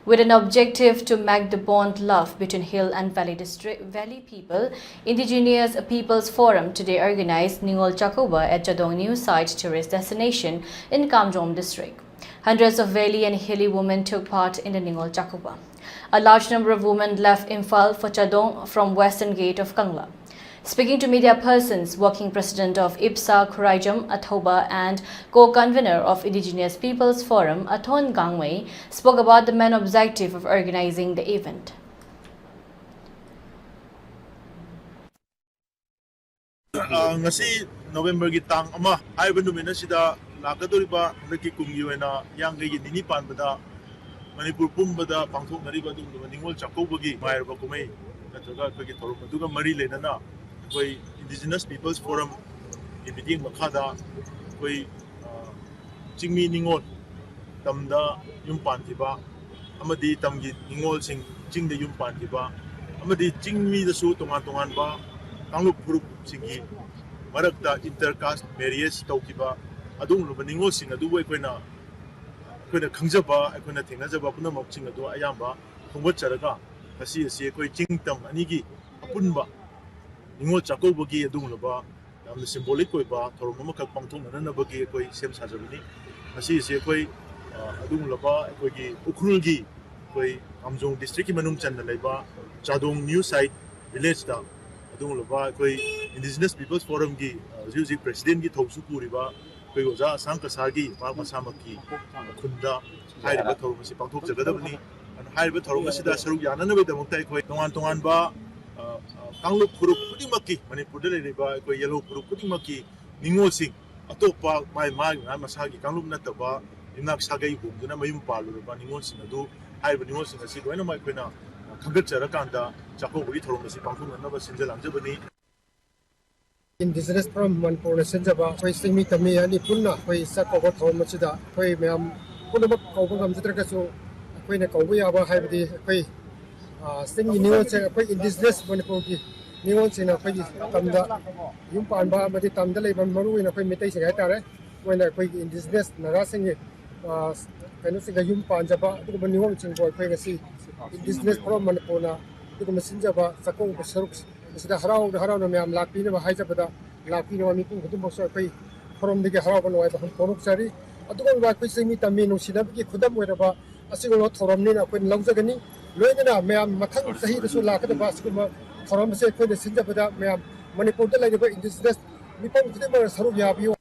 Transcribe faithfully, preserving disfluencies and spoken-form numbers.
With an objective to make the bond love between hill and valley district, valley people, Indigenous Peoples Forum today organized Ningol Chakouba at Chadong New Site tourist destination in Kamjong district. Hundreds of valley and hilly women took part in the Ningol Chakouba. A large number of women left Imphal for Chadong from western gate of Kangla. Speaking to media persons, working president of IPSA Khuraijam Athoba and co-convener of Indigenous Peoples Forum Athon Gangmei spoke about the main objective of organizing the event. ꯑ, ꯉꯁꯤ ꯅꯣꯕꯦꯝꯕꯔꯒꯤ ꯇꯥꯡ ꯑꯃ ꯍꯥꯏꯔꯤꯕ ꯅꯨꯃꯤꯠ ꯑꯁꯤꯗ ꯂꯥꯛꯀꯗꯧꯔꯤꯕ ꯍꯟꯗꯛꯀꯤ ꯀꯨꯝꯒꯤ ꯑꯣꯏꯅ ꯍꯤꯌꯥꯡꯒꯩꯒꯤ ꯅꯤꯅꯤ ꯄꯥꯟꯕꯗ ꯃꯅꯤꯄꯨꯔ ꯄꯨꯝꯕꯗ ꯄꯥꯡꯊꯣꯛꯅꯔꯤꯕ ꯑꯗꯨꯒꯨꯝꯂꯕ ꯅꯤꯉꯣꯜ ꯆꯥꯛꯀꯧꯕꯒꯤ ꯅꯨꯡꯉꯥꯏꯔꯕ ꯀꯨꯝꯍꯩ ꯅꯠꯇ꯭ꯔꯒ ꯑꯩꯈꯣꯏꯒꯤ ꯊꯧꯔꯝ ꯑꯗꯨꯒ ꯃꯔꯤ ꯂꯩꯅꯅ ꯑꯩꯈꯣꯏ Indigenous Peoples Forumꯒꯤ ꯃꯤꯠꯌꯦꯡ ꯃꯈꯥꯗ ꯑꯩꯈꯣꯏ, ꯑ, ꯆꯤꯡꯃꯤ ꯅꯤꯉꯣꯜ ꯇꯝꯗ ꯌꯨꯝ ꯄꯥꯟꯈꯤꯕ ꯑꯃꯗꯤ ꯇꯝꯒꯤ ꯅꯤꯉꯣꯜꯁꯤꯡ ꯆꯤꯡꯗ ꯌꯨꯝ ꯄꯥꯟꯈꯤꯕ ꯑꯃꯗꯤ ꯆꯤꯡꯃꯤꯗꯁꯨ ꯇꯣꯉꯥꯟ ꯇꯣꯉꯥꯟꯕ ꯀꯥꯡꯂꯨꯞ ꯐꯨꯔꯨꯞꯁꯤꯡꯒꯤ ꯃꯔꯛꯇ inter caste marriage ꯇꯧꯈꯤꯕ ꯑꯗꯨꯒꯨꯝꯂꯕ ꯅꯤꯉꯣꯜꯁꯤꯡ ꯑꯗꯨꯕꯨ ꯑꯩꯈꯣꯏꯅ, ꯑꯩꯈꯣꯏꯅ ꯈꯪꯖꯕ, ꯑꯩꯈꯣꯏꯅ ꯊꯦꯡꯅꯖꯕ ꯄꯨꯝꯅꯃꯛꯁꯤꯡ ꯑꯗꯨ ꯑꯌꯥꯝꯕ ꯈꯣꯝꯒꯠꯆꯔꯒ ꯉꯁꯤ ꯑꯁꯤ ꯑꯩꯈꯣꯏ ꯆꯤꯡ ꯇꯝ ꯑꯅꯤꯒꯤ ꯑꯄꯨꯟꯕ ꯅꯤꯉꯣꯜ ꯆꯥꯛꯀꯧꯕꯒꯤ ꯑꯗꯨꯒꯨꯝꯂꯕ ꯌꯥꯝꯅ symbolic ꯑꯣꯏꯕ ꯊꯧꯔꯝ ꯑꯃꯈꯛ ꯄꯥꯡꯊꯣꯛꯅꯅꯕꯒꯤ ꯑꯩꯈꯣꯏ ꯁꯦꯝ ꯁꯥꯖꯕꯅꯤ꯫ ꯉꯁꯤ ꯑꯁꯤ ꯑꯩꯈꯣꯏ, ꯑ, ꯑꯗꯨꯒꯨꯝꯂꯕ ꯑꯩꯈꯣꯏꯒꯤ ꯎꯈ꯭ꯔꯨꯜꯒꯤ ꯑꯩꯈꯣꯏ ꯀꯥꯝꯖꯣꯡ districtꯀꯤ ꯃꯅꯨꯡ ꯆꯟꯅ ꯂꯩꯕ ꯆꯥꯗꯣꯡ New Site villageꯇ ꯑꯗꯨꯒꯨꯝꯂꯕ ꯑꯩꯈꯣꯏ Indigenous Peoples Forumꯒꯤ, ꯑ, ꯍꯧꯖꯤꯛ ꯍꯧꯖꯤꯛ presidentꯀꯤ ꯊꯧꯁꯨ ꯄꯨꯔꯤꯕ ꯑꯩꯈꯣꯏ ꯑꯣꯖꯥ ꯑꯁꯥꯡ ꯀꯁꯥꯔꯒꯤ ꯃꯍꯥꯛ ꯃꯁꯥꯃꯛꯀꯤ ꯈꯨꯟꯗ ꯍꯥꯏꯔꯤꯕ ꯊꯧꯔꯝ ꯑꯁꯤ ꯄꯥꯡꯊꯣꯛꯆꯒꯗꯕꯅꯤ꯫ ꯑꯗꯨꯅ ꯍꯥꯏꯔꯤꯕ ꯊꯧꯔꯝ ꯑꯁꯤꯗ ꯁꯔꯨꯛ ꯌꯥꯅꯅꯕꯒꯤꯗꯃꯛꯇ ꯑꯩꯈꯣꯏ ꯇꯣꯉꯥꯟ ꯇꯣꯉꯥꯟꯕ, ꯑ, ꯑ, ꯀꯥꯡꯂꯨꯞ ꯐꯨꯔꯨꯞ ꯈꯨꯗꯤꯡꯃꯛꯀꯤ, ꯃꯅꯤꯄꯨꯔꯗ ꯂꯩꯔꯤꯕ ꯑꯩꯈꯣꯏ ꯌꯦꯜꯍꯧ ꯐꯨꯔꯨꯞ ꯈꯨꯗꯤꯡꯃꯛꯀꯤ ꯅꯤꯉꯣꯜꯁꯤꯡ, ꯑꯇꯣꯞꯄ ꯃꯥꯏ ꯃꯥꯒꯤ ꯃꯁꯥꯒꯤ ꯀꯥꯡꯂꯨꯞ ꯅꯠꯇꯕ ꯌꯨꯝꯅꯥꯛ ꯁꯥꯒꯩ ꯍꯣꯡꯗꯨꯅ ꯃꯌꯨꯝ ꯄꯥꯜꯂꯨꯔꯕ ꯅꯤꯉꯣꯜꯁꯤꯡ ꯑꯗꯨ ꯍꯥꯏꯔꯤꯕ ꯅꯤꯉꯣꯜꯁꯤꯡ ꯑꯁꯤ ꯂꯣꯏꯅꯃꯛ ꯑꯩꯈꯣꯏꯅ ꯈꯟꯒꯠꯆꯔꯀꯥꯟꯗ ꯆꯥꯛꯀꯧꯕꯒꯤ ꯊꯧꯔꯝ ꯑꯁꯤ ꯄꯥꯡꯊꯣꯛꯅꯅꯕ ꯁꯤꯟꯖ ꯂꯥꯡꯖꯕꯅꯤ꯫ Indigenous Forum ꯃꯅꯤꯄꯨꯔꯅ ꯁꯤꯟꯖꯕ ꯑꯩꯈꯣꯏ ꯆꯤꯡꯃꯤ ꯇꯝꯃꯤ ꯑꯅꯤ ꯄꯨꯟꯅ ꯑꯩꯈꯣꯏ ꯆꯥꯛꯀꯧꯕ ꯊꯧꯔꯝ ꯑꯁꯤꯗ ꯑꯩꯈꯣꯏ ꯃꯌꯥꯝ ꯄꯨꯝꯅꯃꯛ ꯀꯧꯕ ꯉꯝꯖꯗ꯭ꯔꯒꯁꯨ ꯑꯩꯈꯣꯏꯅ ꯀꯧꯕ ꯌꯥꯕ ꯍꯥꯏꯕꯗꯤ ꯑꯩꯈꯣꯏ, ꯑ, ꯆꯤꯡꯒꯤ ꯅꯤꯉꯣꯜꯁꯤꯡ, ꯑꯩꯈꯣꯏ Indigenous ꯃꯅꯤꯄꯨꯔꯒꯤ ꯅꯤꯉꯣꯜꯁꯤꯡꯅ ꯑꯩꯈꯣꯏꯒꯤ ꯇꯝꯗ ꯌꯨꯝ ꯄꯥꯟꯕ ꯑꯃꯗꯤ ꯇꯝꯗ ꯂꯩꯕ ꯃꯔꯨꯑꯣꯏꯅ ꯑꯩꯈꯣꯏ ꯃꯩꯇꯩꯁꯤꯡ ꯍꯥꯏꯇꯥꯔꯦ, ꯃꯣꯏꯅ ꯑꯩꯈꯣꯏꯒꯤ Indigenous ꯅꯥꯒꯥꯁꯤꯡꯒꯤ, ꯑ, ꯀꯩꯅꯣꯁꯤꯡꯗ ꯌꯨꯝ ꯄꯥꯟꯖꯕ ꯑꯗꯨꯒꯨꯝꯕ ꯅꯤꯉꯣꯜꯁꯤꯡꯕꯨ ꯑꯩꯈꯣꯏ ꯉꯁꯤ Indigenous Forum ꯃꯅꯤꯄꯨꯔꯅ ꯑꯗꯨꯒꯨꯝꯕ ꯁꯤꯟꯖꯕ ꯆꯥꯛꯀꯧꯕ ꯁꯔꯨꯛ ꯑꯁꯤꯗ ꯍꯔꯥꯎꯅ ꯍꯔꯥꯎꯅ ꯃꯌꯥꯝ ꯂꯥꯛꯄꯤꯅꯕ ꯍꯥꯏꯖꯕꯗ, ꯂꯥꯛꯄꯤꯅꯕ ꯃꯤꯄꯨꯝ ꯈꯨꯗꯤꯡꯃꯛꯁꯨ ꯑꯩꯈꯣꯏ ꯐꯣꯔꯝꯗꯒꯤ ꯍꯔꯥꯎꯕ ꯅꯨꯡꯉꯥꯏꯕ ꯐꯣꯡꯗꯣꯛꯆꯔꯤ꯫ ꯑꯗꯨꯒꯨꯝꯂꯕ ꯑꯩꯈꯣꯏ ꯆꯤꯡꯃꯤ ꯇꯝꯃꯤ ꯅꯨꯡꯁꯤꯅꯕꯒꯤ ꯈꯨꯗꯝ ꯑꯣꯏꯔꯕ ꯑꯁꯤꯒꯨꯝꯂꯕ ꯊꯧꯔꯝꯅꯤꯅ ꯑꯩꯈꯣꯏꯅ ꯂꯧꯖꯒꯅꯤ꯫ ꯂꯣꯏꯅꯅ ꯃꯌꯥꯝ ꯃꯊꯪ ꯆꯍꯤꯗꯁꯨ ꯂꯥꯛꯀꯗꯕ ꯑꯁꯤꯒꯨꯝꯕ ꯊꯧꯔꯝ ꯑꯁꯤ ꯑꯩꯈꯣꯏꯅ ꯁꯤꯟꯖꯕꯗ ꯃꯌꯥꯝ ꯃꯅꯤꯄꯨꯔꯗ ꯂꯩꯔꯤꯕ Indigenous ꯃꯤꯄꯨꯝ ꯈꯨꯗꯤꯡꯃꯛꯅ ꯁꯔꯨꯛ ꯌꯥꯕꯤꯌꯨ꯫